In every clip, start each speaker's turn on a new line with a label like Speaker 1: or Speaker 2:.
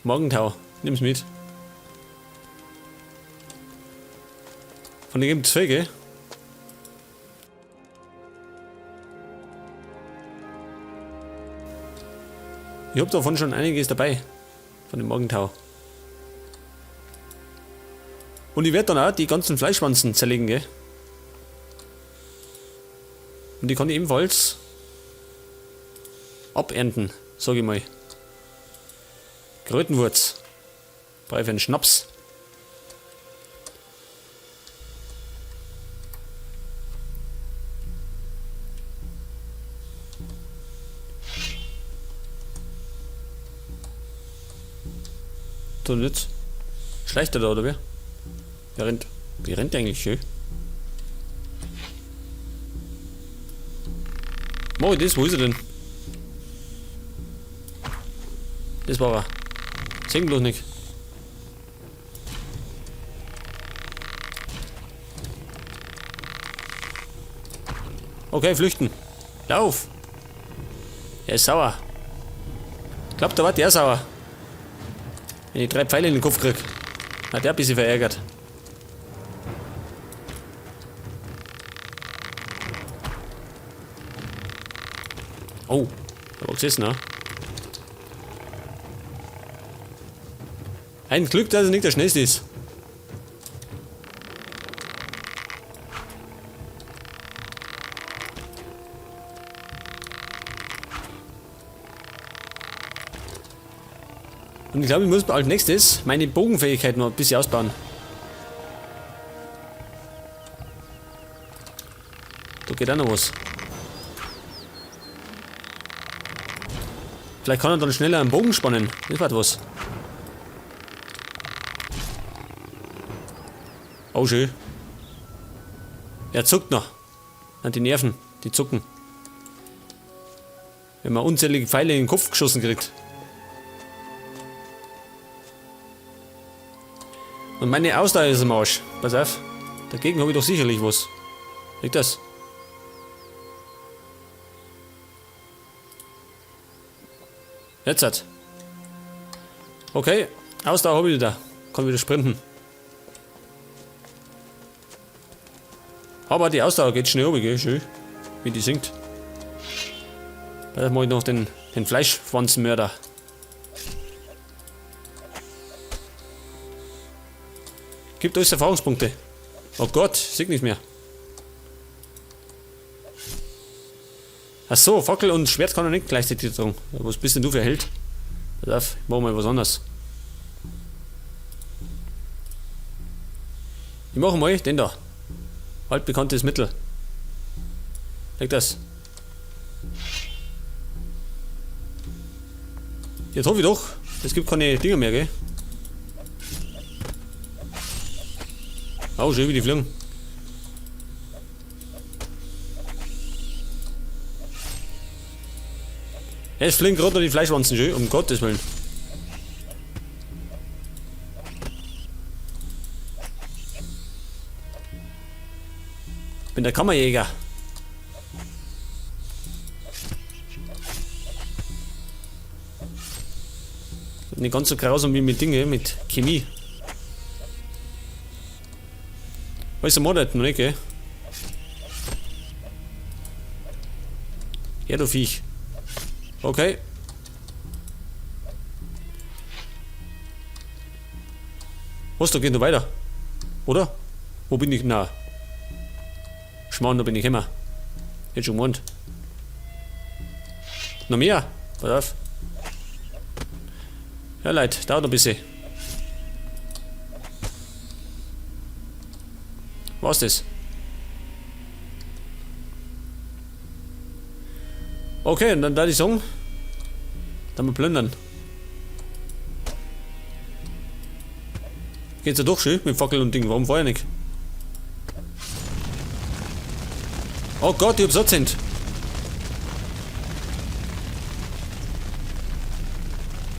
Speaker 1: Morgentau. Nimm's mit. Von dem gibt's viel, gell? Ich hab davon schon einiges dabei. Von dem Morgentau. Und ich werde dann auch die ganzen Fleischwanzen zerlegen, gell? Und die kann ich ebenfalls abernten, sag ich mal. Krötenwurz. Brauche ich einen Schnaps. So, und jetzt? Schleicht er da, oder wer? Wer rennt? Wie rennt der eigentlich schön? Mach ich das? Wo ist er denn? Das war er. Sehen bloß nicht. Okay, flüchten. Lauf! Er ist sauer. Ich glaub, da war der sauer. Wenn ich 3 Pfeile in den Kopf krieg. Hat der ein bisschen verärgert. Oh, da war gesessen, ne? Ein Glück, dass er nicht der schnellste ist. Und ich glaube, ich muss als nächstes meine Bogenfähigkeit noch ein bisschen ausbauen. Da geht auch noch was. Vielleicht kann er dann schneller einen Bogen spannen. Das war was. Oh, schön. Er zuckt noch. An die Nerven, die zucken. Wenn man unzählige Pfeile in den Kopf geschossen kriegt. Und meine Ausdauer ist am Arsch. Pass auf. Dagegen hab ich doch sicherlich was. Liegt das? Jetzt hat. Okay, Ausdauer hab ich wieder. Kann wieder sprinten. Aber die Ausdauer geht schnell runter, gell? Schön. Wie die sinkt. Da mach ich noch den Fleischwanzenmörder. Gibt alles Erfahrungspunkte. Oh Gott, sieht nicht mehr. Ach so, Fackel und Schwert kann er nicht gleichzeitig tragen. Was bist denn du für ein Held? Pass auf, ich mach mal was anderes. Ich mach mal den da. Altbekanntes Mittel. Leg das. Jetzt hoffe ich doch, es gibt keine Dinger mehr, gell? Au, schön wie die fliegen. Es fliegen gerade noch die Fleischwanzen schön, um Gottes Willen. Ich bin der Kammerjäger. Nicht ganz so grausam wie mit Dinge, mit Chemie. Was ist der Mod noch nicht, gell? Ja, du Viech. Okay. Was, da geht noch weiter. Oder? Wo bin ich? Na. Schmarrn, da bin ich immer. Hätte schon gemeint. Noch mehr? Pass auf. Ja, Leute, dauert noch ein bisschen. Was ist das? Okay, und dann da die Song. Dann mal plündern. Geht's ja doch schön mit Fackel und Ding. Warum vorher nicht? Oh Gott, ich hab's angezündet.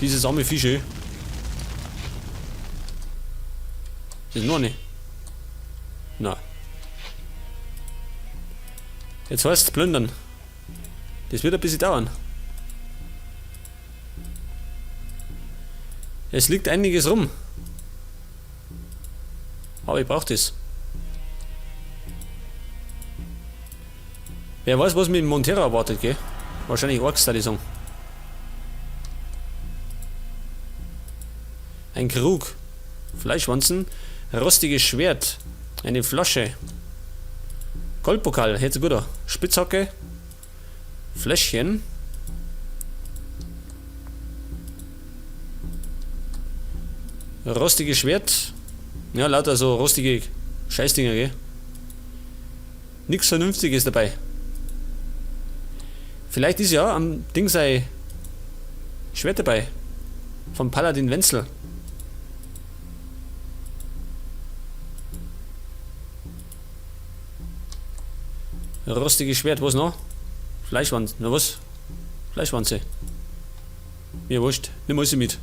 Speaker 1: Dieses arme Fische. Das ist noch nicht. Na. Jetzt heißt's plündern. Das wird ein bisschen dauern. Es liegt einiges rum. Aber ich brauch das. Wer weiß, was mit Montera erwartet, gell? Wahrscheinlich Orks, da die sagen. Ein Krug. Fleischwanzen. Rostiges Schwert. Eine Flasche. Goldpokal, hört sich gut an. Spitzhacke. Fläschchen. Rostiges Schwert. Ja, lauter so rostige Scheißdinger, gell? Nix Vernünftiges dabei. Vielleicht ist ja am Ding sei Schwert dabei. Vom Paladin Wenzel. Rostiges Schwert, was noch? Fleischwanze, na was? Fleischwanze. Mir wurscht, nimm alles mit.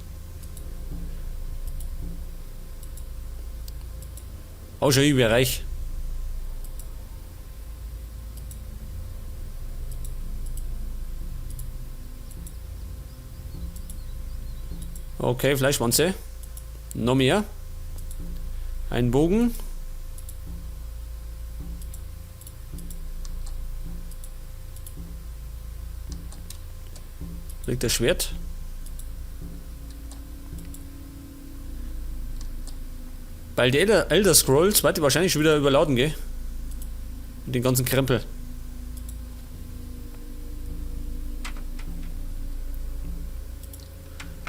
Speaker 1: Auch schon ich wär reich. Okay, Fleischwanze. Noch mehr. Ein Bogen. Liegt das Schwert. Weil die Elder Scrolls werde ich wahrscheinlich schon wieder überladen, gell? Mit den ganzen Krempel.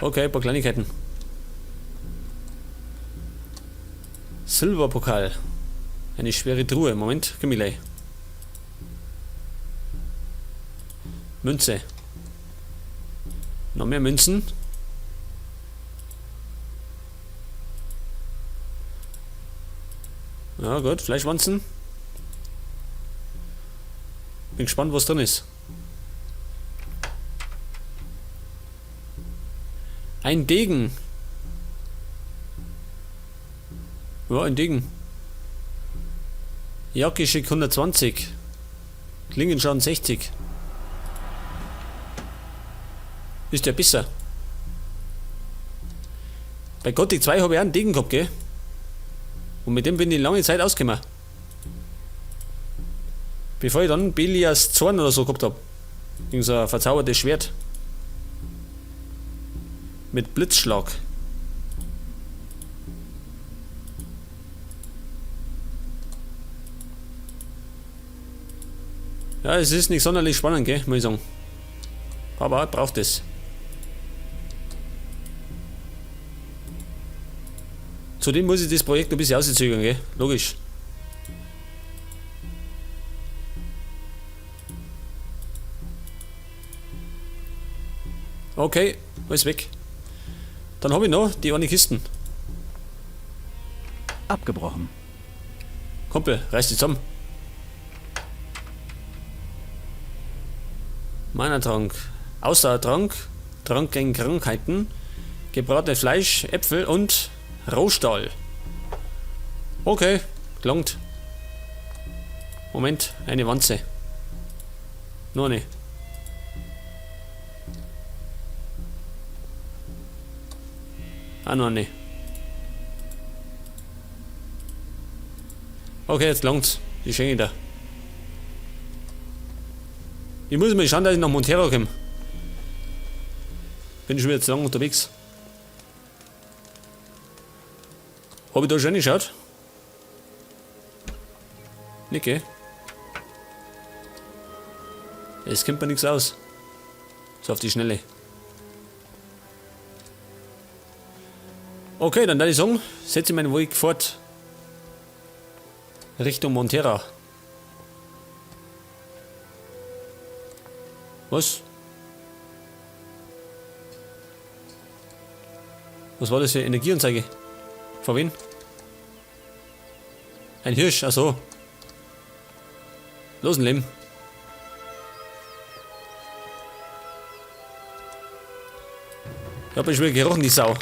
Speaker 1: Okay, ein paar Kleinigkeiten. Silberpokal. Eine schwere Truhe. Moment, komm ich gleich. Münze. Noch mehr Münzen. Ja gut, Fleischwanzen. Bin gespannt, was drin ist. Ein Degen. Ja, ein Degen. Jagdgeschick 120. Klingenschaden 60. Ist der besser. Bei Gothic 2 habe ich auch einen Degen gehabt, gell? Und mit dem bin ich lange Zeit ausgekommen. Bevor ich dann Belias Zorn oder so gehabt hab. Irgend so ein verzaubertes Schwert. Mit Blitzschlag. Ja, es ist nicht sonderlich spannend, gell, muss ich sagen. Aber braucht es. Zudem muss ich das Projekt ein bisschen auszögern, gell? Logisch. Okay, alles weg. Dann hab ich noch die eine Kisten.
Speaker 2: Abgebrochen.
Speaker 1: Kumpel, reiß dich zusammen. Mana-Trank. Ausdauertrank. Trank gegen Krankheiten. Gebratenes Fleisch, Äpfel und Rohstahl. Okay, gelangt. Moment, eine Wanze. Nur eine. Ah, noch eine. Okay, jetzt langt's. Die schenke ich da. Ich muss mal schauen, dass ich nach Montera komme. Bin schon wieder zu lange unterwegs. Hab ich da schon reingeschaut? Nicht, gell? Es kommt mir nichts aus. So auf die Schnelle. Okay, dann würde ich sagen, setze ich meinen Weg fort. Richtung Montera. Was? Was war das für Energieanzeige? Von wem? Ein Hirsch, ach so. Los, ein Leben. Ich hab mich wieder gerochen, die Sau.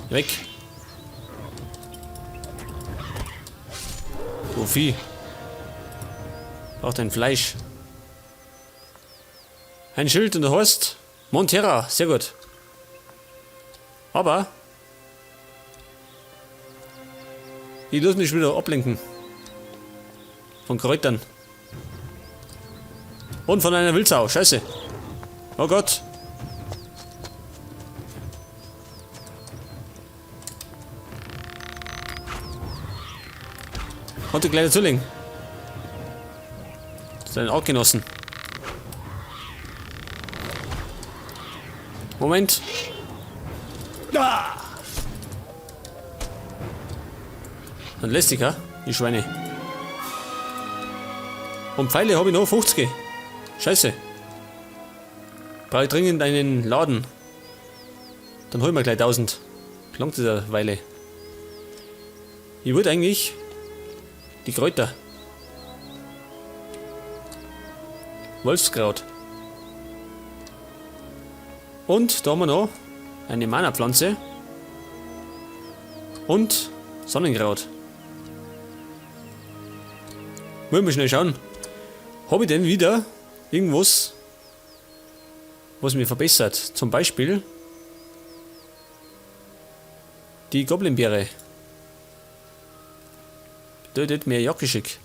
Speaker 1: Weg. Du Vieh. Braucht ein Fleisch. Ein Schild und der heißt Montera. Sehr gut. Aber ich lass mich wieder ablenken. Von Kräutern. Und von einer Wildsau. Scheiße. Oh Gott. Konnte gleich dazulegen. Zu deinen Artgenossen. Moment. Ah! Dann lästig, ha? Die Schweine. Und Pfeile habe ich noch 50. Scheiße. Brauche ich dringend einen Laden. Dann holen wir gleich 1000. Klangt das eine Weile. Ich wollte eigentlich die Kräuter. Wolfskraut. Und da haben wir noch eine Mana-Pflanze. Und Sonnenkraut. Wollen wir schnell schauen. Hab ich denn wieder irgendwas, was mir verbessert? Zum Beispiel die Goblinbeere. Bedeutet mehr Jagdgeschick.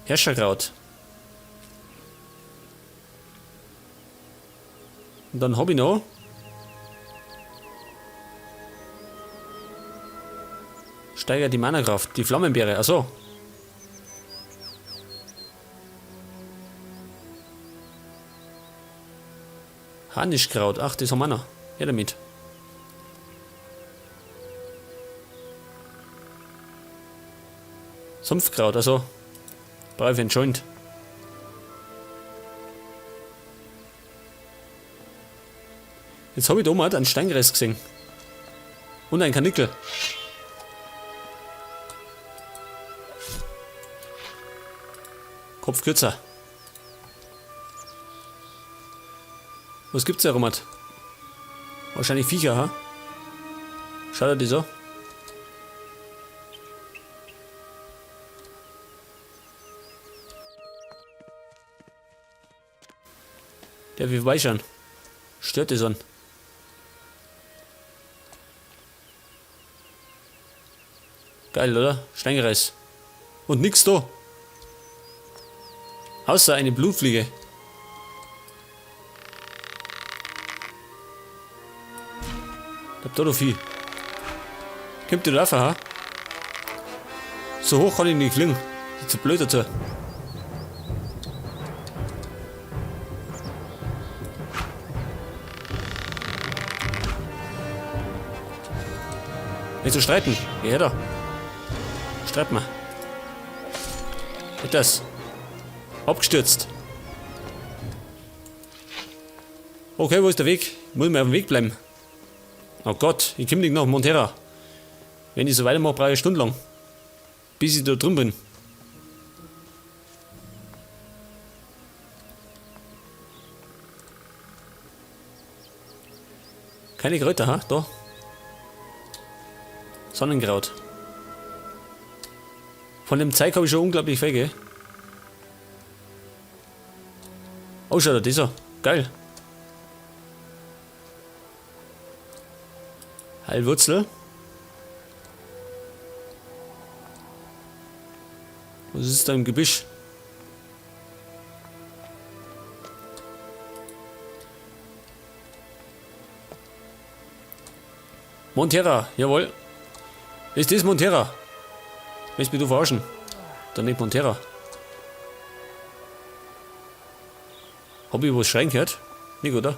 Speaker 1: Herrscherkraut. Und dann hab ich noch steigert die Mana-Kraft, die Flammenbeere, achso. Harnischkraut, ach, das haben wir noch. Her damit. Sumpfkraut, also brauche ich einen Joint. Jetzt habe ich da mal einen Steingress gesehen. Und einen Karnickel. Kopf kürzer. Was gibt's da, Romat? Wahrscheinlich Viecher, ha? Schaut er die so? Der will vorbeischauen. Stört das an. Geil, oder? Steingereis. Und nix da. Außer eine Blutfliege. Ich hab da noch viel. Kommt die da rauf, ha? So hoch kann ich nicht fliegen. Ist zu blöd dazu. Nicht zu streiten. Geh her da. Streit mal. Das. Abgestürzt. Okay, wo ist der Weg? Muss mir auf dem Weg bleiben. Oh Gott, ich komm nicht nach Montera. Wenn ich so weitermache, brauche ich stundenlang. Bis ich da drin bin. Keine Kräuter, ha? Da. Sonnenkraut. Von dem Zeug habe ich schon unglaublich viel, gell? Oh, schau da, das ist geil. Heilwurzel. Was ist da im Gebüsch? Montera, jawohl. Ist das Montera? Willst du mich verarschen? Dann nicht Montera. Hab ich was schreien gehört? Nicht, oder?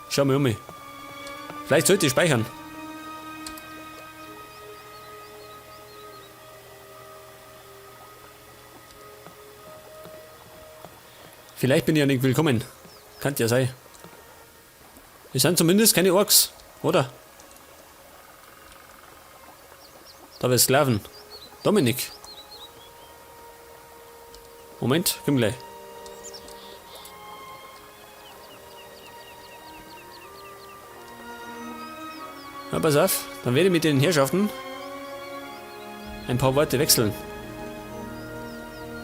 Speaker 1: Schau mal um mich. Vielleicht sollte ich speichern. Vielleicht bin ich ja nicht willkommen. Kann ja sein. Es sind zumindest keine Orks, oder? Da wir Sklaven. Dominik. Moment, komm gleich. Na, pass auf, dann werde ich mit den Herrschaften ein paar Worte wechseln.